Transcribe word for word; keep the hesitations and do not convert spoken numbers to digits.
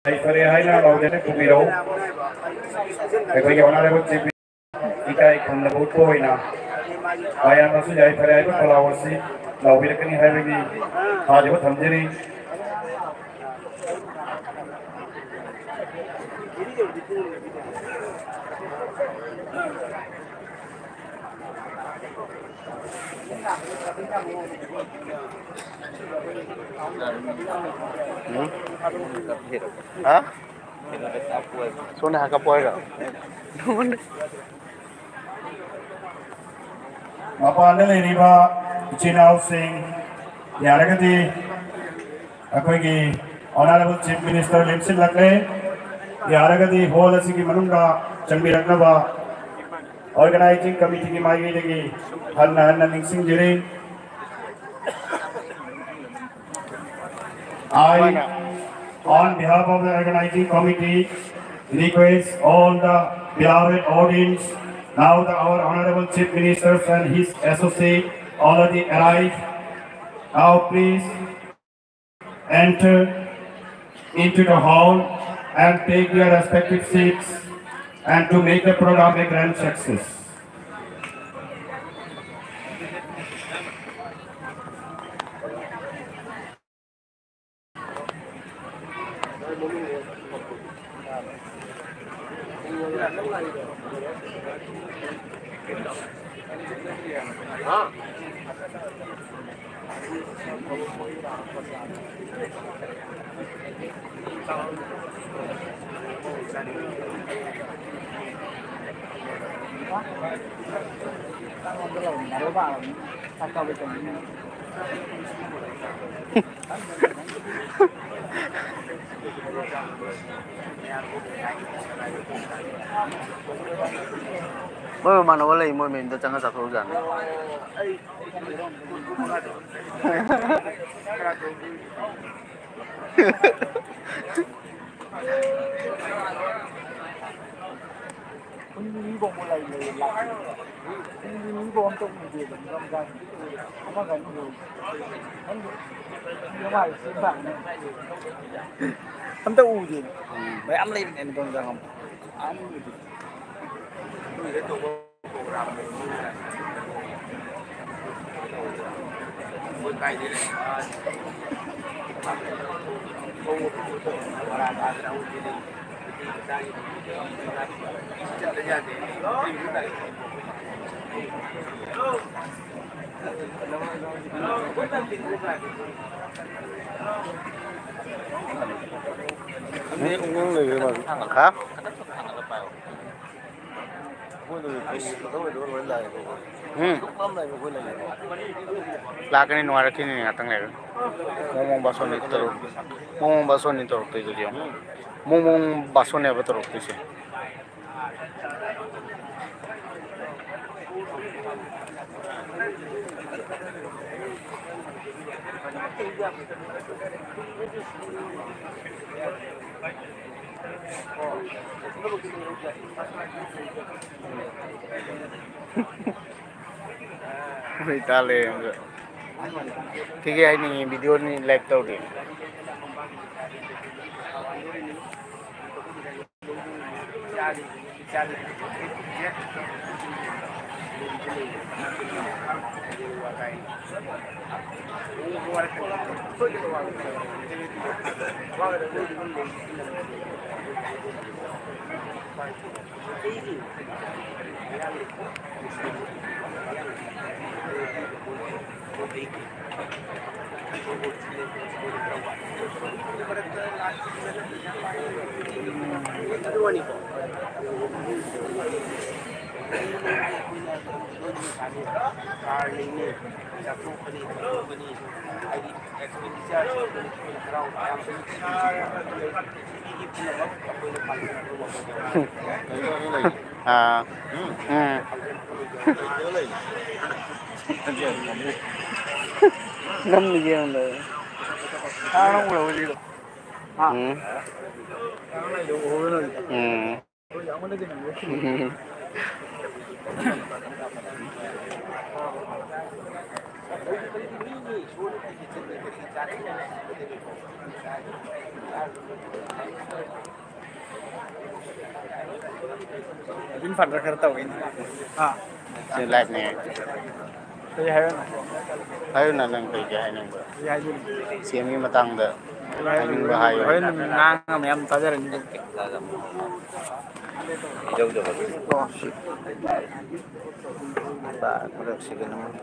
ꯌꯥꯏꯐꯔꯦ ꯍꯥꯏꯅ ꯂꯥꯎꯖꯅ ꯈꯨꯝꯕꯤꯔꯛꯎ꯫ ꯑꯩꯈꯣꯏꯒꯤ honourable chief ꯏꯀꯥꯏ ꯈꯨꯝꯅꯕ ꯎꯠꯄ ꯑꯣꯏꯅ ꯃꯌꯥꯝꯅꯁꯨ ꯌꯥꯏꯐꯔꯦ ꯍꯥꯏꯕ ꯈꯣꯜꯂꯥꯎ ꯑꯁꯤ ꯂꯥꯎꯕꯤꯔꯛꯀꯅꯤ ꯍꯥꯏꯕꯒꯤ ꯊꯥꯖꯕ ꯊꯝꯖꯔꯤ꯫ ꯁꯣꯝꯗ ꯍꯥꯏꯔꯒ ꯄꯣꯏꯔꯣ? ꯃꯄꯥꯟꯗ ꯂꯩꯔꯤꯕ ꯏꯆꯤꯟ ꯏꯅꯥꯎꯁꯤꯡ, ꯌꯥꯔꯒꯗꯤ ꯑꯩꯈꯣꯏꯒꯤ ꯑꯣꯅꯔꯦꯕꯜ ꯆꯤꯐ ꯃꯤꯅꯤꯁꯇꯔ ꯂꯦꯡꯁꯤꯜꯂꯛꯂꯦ꯫ ꯌꯥꯔꯒꯗꯤ ꯍꯣꯜ ꯑꯁꯤꯒꯤ ꯃꯅꯨꯡꯗ ꯆꯪꯕꯤꯔꯛꯅꯕ ꯑꯣꯔꯒꯅꯥꯏꯖꯤꯡ ꯀꯃꯤꯇꯤꯒꯤ ꯃꯥꯏꯀꯩꯗꯒꯤ ꯍꯟꯅ ꯍꯟꯅ ꯅꯤꯡꯁꯤꯡꯖꯔꯤ꯫ I, on behalf of the organizing committee, request all the beloved audience, now the, our Honorable Chief Minister and his associate already arrived. Now please enter into the hall and take their respective seats and to make the program a grand success. ꯃꯣꯏ ꯃꯃꯥꯟꯅꯕ ꯂꯩ, ꯃꯣꯏ ꯃꯌꯨꯝꯗ ꯆꯪꯉ ꯆꯥꯊꯣꯛꯎꯖꯥꯠꯅꯤ꯫ ꯃꯤꯕꯨ ꯑꯝꯇ ꯎꯗꯦꯕ ꯅꯤꯡꯊꯝꯊꯥꯁꯤꯗꯤ꯫ ꯑꯃꯒ ꯑꯅꯤꯒ ꯎꯏ꯫ ꯈꯪꯗꯦ꯫ ꯃꯤ ꯑꯃ ꯍꯥꯏꯁꯤ ꯁꯤ ꯇꯥꯕꯅꯦ꯫ ꯑꯝꯇ ꯎꯗꯦꯕ꯫ ꯎꯝ, ꯃꯌꯥꯝ ꯂꯩꯕꯅꯦ ꯅꯤꯡꯊꯝꯊꯥ ꯈꯪꯕ꯭ꯔꯥ? ꯑꯝ ꯎꯗꯦ꯫ ꯍꯥ? ꯎꯝ꯫ ꯂꯥꯛꯀꯅꯤ, ꯅꯨꯡꯉꯥꯏꯔꯛꯈꯤꯅꯤ ꯉꯥꯛꯇꯪ ꯂꯩꯔꯒ꯫ ꯃꯣꯃꯣ ꯕꯥꯁꯣꯟꯅꯤ ꯇꯧꯔꯛ-, ꯃꯣꯃꯣ ꯕꯥꯁꯣꯟꯅꯤ ꯇꯧꯔꯛꯇꯣꯏꯗꯨꯗꯤ ꯌꯦꯡꯉꯨ꯫ ꯃꯣꯃꯣ ꯕꯥꯁꯣꯟꯅꯦꯕ ꯇꯧꯔꯛꯇꯣꯏꯁꯦ꯫ ꯍꯣꯏ, ꯇꯥ ꯂꯩꯔꯦ꯫ ꯁꯤꯒꯤ ꯍꯥꯏꯅꯤꯡꯉꯤ ꯚꯤꯗꯤꯑꯣꯅꯤ, ꯂꯥꯏꯛ ꯇꯧꯔꯤ꯫ ꯑꯥ꯫ ꯎꯝ꯫ ꯅꯝꯃꯤꯒꯦ ꯌꯦꯡꯉꯣ꯫ ꯎꯝ꯫ ꯎꯝ꯫ ꯏꯝꯐꯥꯜꯗ ꯈꯔ ꯇꯧꯋꯤꯅꯦ꯫ ꯑꯥ꯫ ꯁꯤ ꯂꯥꯏꯐꯅꯦ꯫ ꯀꯔꯤ ꯍꯥꯏꯕꯅꯣ? ꯍꯥꯏꯌꯨꯅ, ꯅꯪ ꯀꯩ ꯀꯩ ꯍꯥꯏꯅꯤꯡꯕ? ꯀꯔꯤ ꯍꯥꯏꯗꯣꯏꯅꯣ? ꯁꯤ ꯑꯦꯝꯒꯤ ꯃꯇꯥꯡꯗ ꯀꯔꯤ ꯍꯥꯏꯅꯤꯡꯕ ꯍꯥꯏꯌꯨ꯫ ꯍꯣꯔꯦꯟ ꯉꯥꯡ ꯃꯌꯥꯝ ꯇꯥꯖꯔꯅꯤ꯫ ꯑꯣ, ꯁꯤ꯫ ꯕꯥ, ꯃꯔꯛꯁꯤꯒꯤ ꯅꯃꯨꯛ꯫